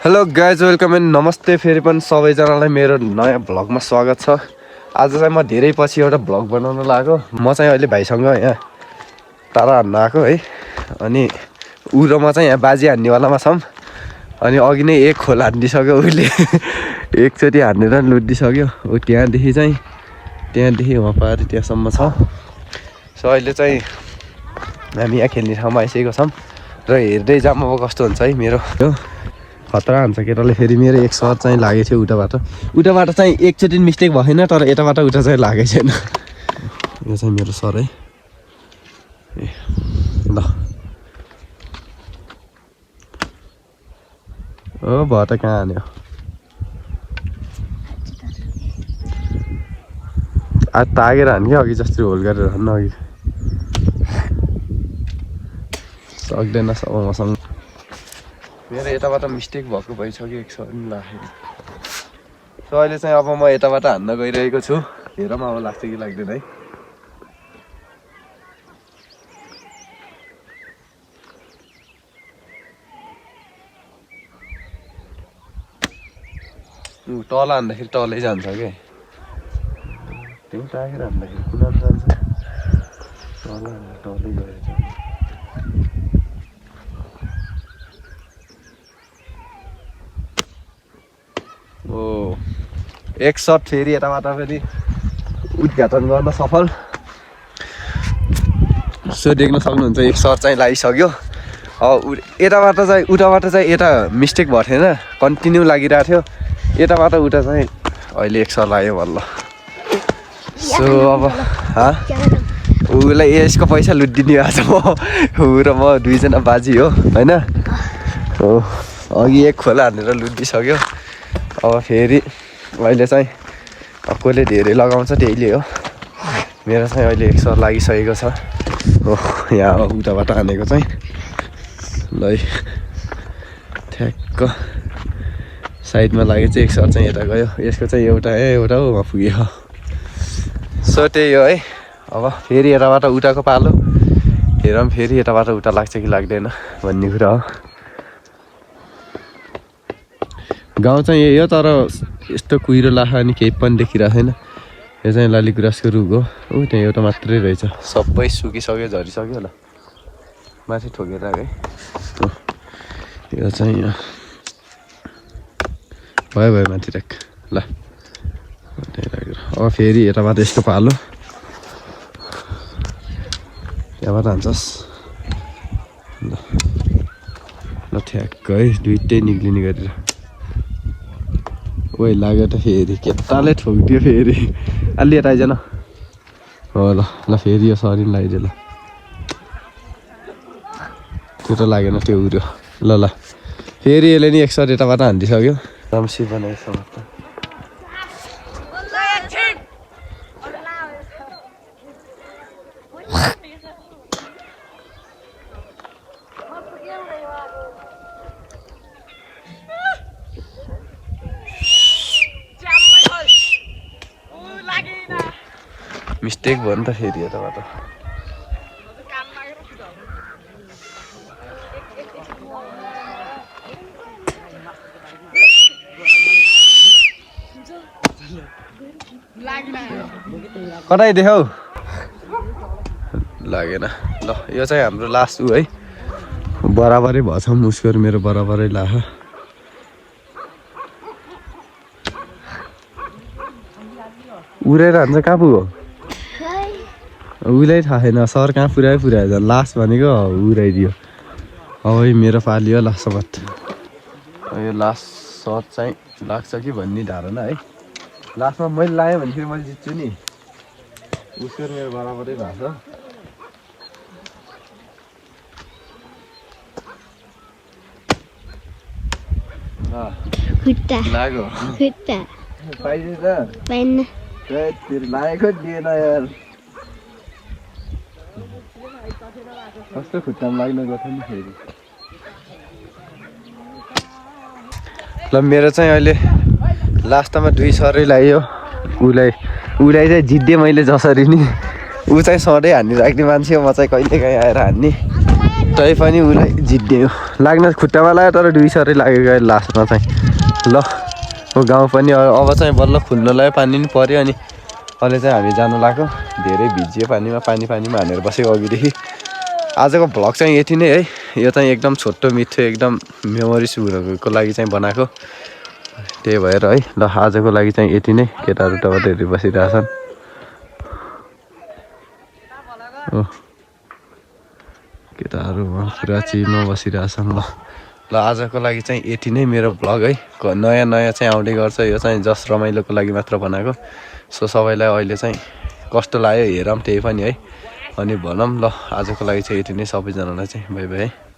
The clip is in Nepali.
हेलो गाइज वेलकम एन्ड नमस्ते फेरि पनि सबैजनालाई मेरो नयाँ भ्लगमा स्वागत छ। आज चाहिँ म धेरै पछि एउटा भ्लग बनाउन लाग्यो। म चाहिँ अहिले भाइसँग यहाँ तारा हान्न आएको है। अनि ऊ र म चाहिँ यहाँ बाजी हान्नेवालामा छौँ। अनि अघि नै एक खोल हानिदिइसक्यो उसले एकचोटि हानेर लुटिदिइसक्यो। ऊ त्यहाँदेखि वहाँ पारि त्यहाँसम्म छ। सो अहिले चाहिँ हामी यहाँ खेल्ने ठाउँमा आइसकेको छौँ र हेर्दै जाऊँ अब कस्तो हुन्छ है। मेरो खतरा हुन्छ केटाले। फेरि मेरो एक सर्ट चाहिँ लागेको थियो उताबाट चाहिँ एकचोटि मिस्टेक भएन, तर यताबाट उता चाहिँ लागेको छैन। यो चाहिँ मेरो सर है। ए ल ओ भयो त कहाँ हान्यो। आज तागेर हान् क्या, अघि जस्तै होल गरेर हान्न। अघि सक्दैन सब मसँग। मेरो यताबाट मिस्टेक भएको भइसक्यो एक सर्ट लाग्यो। सो अहिले चाहिँ अब म यताबाट हान्न गइरहेको छु। हेरौँ अब लाग्छ कि लाग्दैन है। तल हान्दाखेरि तलै जान्छ क्या। त्यही तागेर हान्दाखेरि कुनामा जान्छ। तल हान्दा तलै गएर जान्छ। ओ एक सर्ट फेरि यताबाट फेरि उद्घाटन गर्न सफल। सो देख्न सक्नुहुन्छ एक सर्ट चाहिँ लागिसक्यो। यताबाट चाहिँ उताबाट चाहिँ यता मिस्टेक भएको थिएन, कन्टिन्यू लागिरहेको थियो। यताबाट उता चाहिँ अहिले एक सर्ट लाग्यो बल्ल। सो अब उसलाई यसको पैसा लुटिदिने आज ऊ र म दुईजना बाजी हो होइन। हो अघि एक खोला हानेर लुटिदिइसक्यो। अब फेरि अहिले चाहिँ कसले धेरै लगाउँछ त्यहीले हो। मेरो चाहिँ अहिले एक सर्ट लागिसकेको छ। हो यहाँ अब उताबाट हानेको चाहिँ ल ठ्याक्क साइडमा लाग्यो चाहिँ एक सर्ट चाहिँ यता गयो। यसको चाहिँ एउटा हो वहाँ पुग्यो। सो त्यही हो है। अब फेरि यताबाट उताको पालो हेरौँ, फेरि यताबाट उता लाग्छ कि लाग्दैन भन्ने कुरा हो। गाउँ चाहिँ यही हो, तर यस्तो कुहिरो लाखा अनि केही पनि देखिरहेको छैन। यो चाहिँ लालीगुराँसको रुख हो। ऊ त्यहाँ एउटा मात्रै रहेछ, सबै सुकिसक्यो झरिसक्यो होला। माथि ठोकेर है। यो चाहिँ यहाँ भयो माथि राख ल। अब फेरि यताबाट यस्तो पालो त्यहाँबाट हान्छस् ल ठ्याक्क है। दुइटै निक्लिने गरेर ओइ लाग्यो त फेरि केटाले ठोकिदियो फेरि। अलि यता आइज न। हो ल ल फेरि यो सरी लगाइदियो ल। त्यो त लागेन त्यो उड्यो। ल ल फेरि यसले नि एक सर्ट यताबाट हानिदिइसक्यो। राम्ररी बनाएछ त। मिस्टेक भयो नि त फेरि यताबाट। कतै देख्यौ लागेन। ल यो चाहिँ हाम्रो लास्ट ऊ है। बराबरै भएछ उसको मेरो बराबरै लाख। उडेर हान्छ कहाँ पुग्यो उसलाई थाहा छैन। सर कहाँ पुऱ्यायो लास्ट भनेको उडाइदियो। अब मेरो पाली हो लास्ट शपथ। यो लास्ट सर्ट चाहिँ लाग्छ कि भन्ने धारणा है। लास्टमा मैले लगाएँ भने फेरि मैले जित्छु नि। उसको मेरो बराबरै भएको छ। लाग्यो पाइन्छ लागेको दिएन यार। कस्तो खुट्टामा लाग्न गएको नि फेरि। ल मेरो चाहिँ अहिले लास्टमा दुई सरै लाग्यो। उसलाई चाहिँ जित्दिएँ मैले जसरी नि। ऊ चाहिँ सधैँ हान्ने राख्ने मान्छे हो, म चाहिँ कहिले काहीँ आएर हान्ने। तै पनि उसलाई जित्दियो। लाग्न खुट्टामा लाग्यो तर डुइसरै लाग्यो लास्टमा चाहिँ ल गाउँ पनि अब चाहिँ बल्ल खुल्न लाग्यो पानी पनि पऱ्यो अनि अहिले चाहिँ हामी जानु लाग्यो धेरै भिजियो पानीमा पानीमा हानेर बसेको अघिदेखि आजको भ्लग चाहिँ यति नै है यो चाहिँ एकदम छोटो मिठो एकदम मेमोरिज हुनुको लागि चाहिँ बनाएको त्यही भएर है ल आजको लागि चाहिँ यति नै केटाहरू टबटहरू बसिरहेछन् केटाहरू पुरा चिरमा बसिरहेछन् ल आजको लागि चाहिँ यति नै मेरो भ्लग है नयाँ चाहिँ आउँदै गर्छ यो चाहिँ जस्ट रमाइलोको लागि मात्र बनाएको सो सबैलाई अहिले चाहिँ कस्तो लाग्यो हेरौँ त्यही पनि है अनि भनौँ ल आजको लागि चाहिँ यति नै सबैजनालाई चाहिँ बाई बाई।